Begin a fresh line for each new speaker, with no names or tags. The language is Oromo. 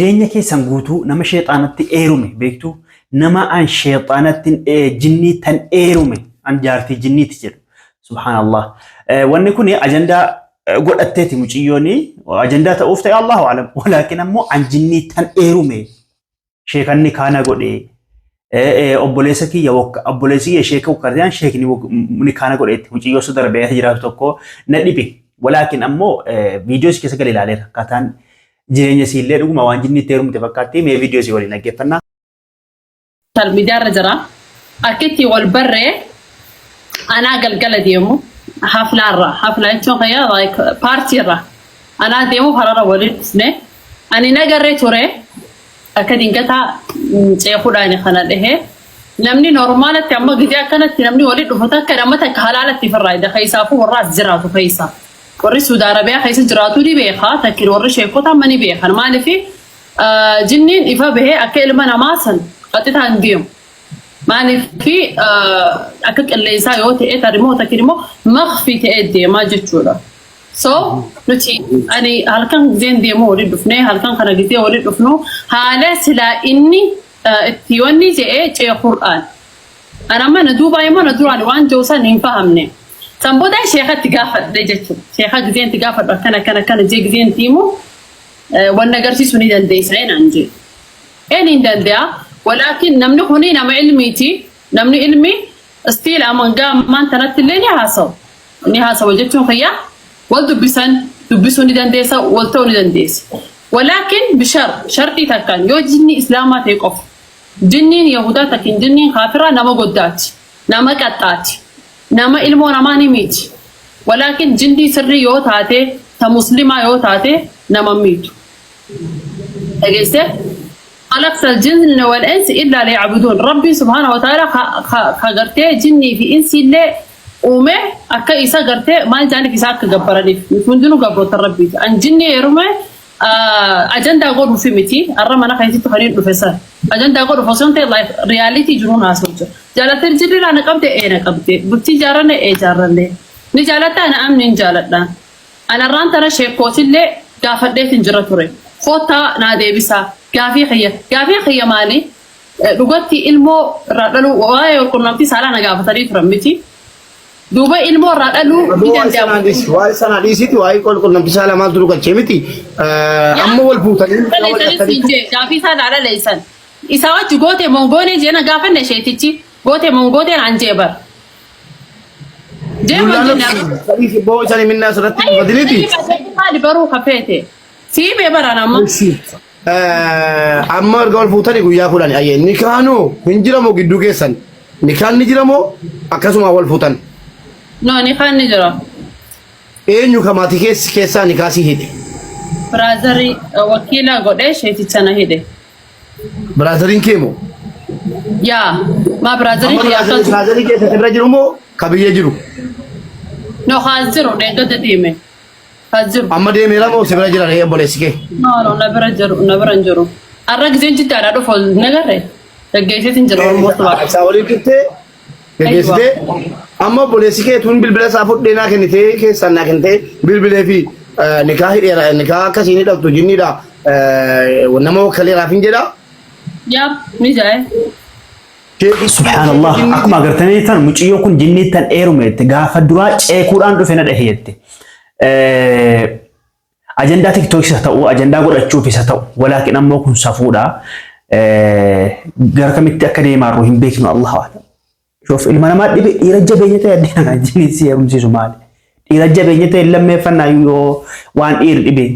Jireenya keessan guutuu nama sheexaanatti eerume beektuu? Nama an sheexaanatti jinnii tan eerume an jaartii jinniiti jedhu. Subhaanallah. Wanni kun ajandaa godhatteeti muciyyoon ajandaa ta'uuf ta'e Allahu alam. Walaakin ammoo an jinnii tan eerume sheekanni kaana godhe obboleessa kiyya obboleessi kiyya sheeka wakkaatiyaan sheekni ni kaana godheetti muciyyoo su darbee jiraatu tokko na dhibe. Walaakin ammoo viidiyoo si keessa gale ilaaleera akkaataan jireenya isiillee dhuguma waan jinniitti heerumte fakkaatti mee viidiyoo isii waliin dhaggeeffannaa.
Social media irra jira. Akkitti wal barree anaa galgala deemu haflaarra, haflaa jechuun kayya like paartiirra anaa deemu kararra waliin dhufne. Ani nagarree ture akka dingataa ceekuudhaan kana dhahee namni normaalatti amma gizee akkanatti namni waliin dhufu takka nama takka halaalatti ofirraa hidha keessaafuu warra as jiraatu keessa. Warri Suudi Arabiyaa keessa jiraatu ni beeka, takkin warri sheekota amma ni beekan. Maaliif jinniin ifa bahee akka ilma namaa san qaxitaa hin deemu. Maaliif akka qilleensaa yoo ta'e tarimmoo takkin immoo makfii ta'ee deemaa jechuudha. So nuti ani halkan gizeen deemu waliin dhufnee halkan kana gizee waliin dhufnu haala silaa inni itti wanni je'ee ceekur'aan. An amma na duubaa immoo na duraan waan jiru san hin fahamne. San booda sheekatti gaafadhe jechuudha. Sheeka gizeen itti gaafadhu akkana akkana akkana jee gizeen itti himu wanna agarsiisuu ni dandeessa naan jee. Een hin danda'a. Walaakin namni kuni nama ilmiiti. Namni ilmi still amangaa ammaan tanatti illee ni haasawu. Ni haasawu jechuun kiyya wal dubbisan dubbisuu ni dandeessa, wal ta'uu ni dandeessa. Walaakin bishar sharxii takkaan yoo jinni islaamaa ta'e qofa. Jinniin Yahudaa takin jinniin kaafiraa nama goddaati. Nama qaxxaati. Nama ilmoo namaa ni miiti. Walaakin jinnii sirrii yoo taate, ta muslimaa yoo taate nama hin miitu. Dhageessee? Khalaqta al-jinna wal insi illaa liya'buduun. Rabbiin subhaanahu wa ta'ala ka gartee jinnii fi insi illee uume akka isa gartee maal jaaniif isa akka gabbaraniif. Nuti hundinuu gabroota Rabbiiti. An jinnii heerume ajandaa godhuufi miti. Har'a mana keessatti kan hin dhufe san. Ajandaa godhuuf osoo hin ta'in life reality jiruun haasa'u jira. Jaalattee jirriirraa na qabde ee na qabde. Bultii jaarranne ee jaarranne. Ni jaalattaa na amni hin jaaladha. Anarraan tana sheekkootillee gaafadheet hin jira ture. Koottaa naa deebisaa. Gaafii kiyya. Gaafii kiyya maali? Dhugatti ilmoo irraa dhaluu waa'ee walqunnamtii saalaa na gaafatanii turan miti. Duuba ilmoo irraa dhaluu ni
Aboo waa'ee sanaa
danda'ama.
dhiisi. Waa'ee sanaa dhiisiiti waa'ee qunnamtii saalaa maaltu nu galchee miti. Amma wal fuutanii mucaa wal
Dhaleessanis
dhabdanii
siin jee gaafii isaa naa dhaleessan. Isaa wajji goote mongoonee jee na gaafanne sheetichi goote mongootee naan jee bar. Jee
Dullaa
mon jenne.
labsi. Sadiif boo isaan minnaa asirratti dhufatiniiti.
Maali baruu kafeete. Sii bee baraan amma.
Amma erga wal fuutanii guyyaa 10 ayyee nikaanoo hin jiramoo gidduu keessan nikaan ni jiramoo akkasuma wal fuutan?
No, nikaan ni jira.
Eenyu ka maatii keessaa nikaa si hidhe?
Brother wakiila godhee sheeticha na hidhe.
Brotheriin kee moo?
Yaa maa brotherii
Amma
kiyya akkas.
Brotherii keessa sirra jiru moo ka biyya jiru?
No, haas jiru dheengadda deeme. Haas jiru.
Amma deemeera moo si bira jira ree obboleessi kee?
No, na bira jiru, na bira hin jiru. Har'a gizeen jiddaadhaa dhufu nagarre. Gaggeesseetiin jira almost baqa.
Isaa waliin turtee geggeessitee amma obboleessi kee tun bilbila isaa fudhee naa kennitee keessaan naa kennitee bilbilee fi nikaa hidheera nikaa akkasiin hidhattu jinniidha nama wakkaleeraaf hin jedha.
Yaa ni jaa'e.
Subhaanallah, akkuma agartanii tan mucayyoon kun jinnii tan eerume jette gaafa duraa ceekuudhaan dhufe na dhahe jette. Ajandaa tiktookis haa ta'u ajandaa godhachuufis haa ta'u walaakin ammoo kun safuudha. Gara kamitti akka deemaarru hin beeknu Allahu a'lam. Shoof ilma namaa dhibe dhiira jabeenya ta'e addina kana jinnii si heerumsiisu maali? Dhiira jabeenya ta'e lammeeffannaa yoo waan dhiirri dhibe.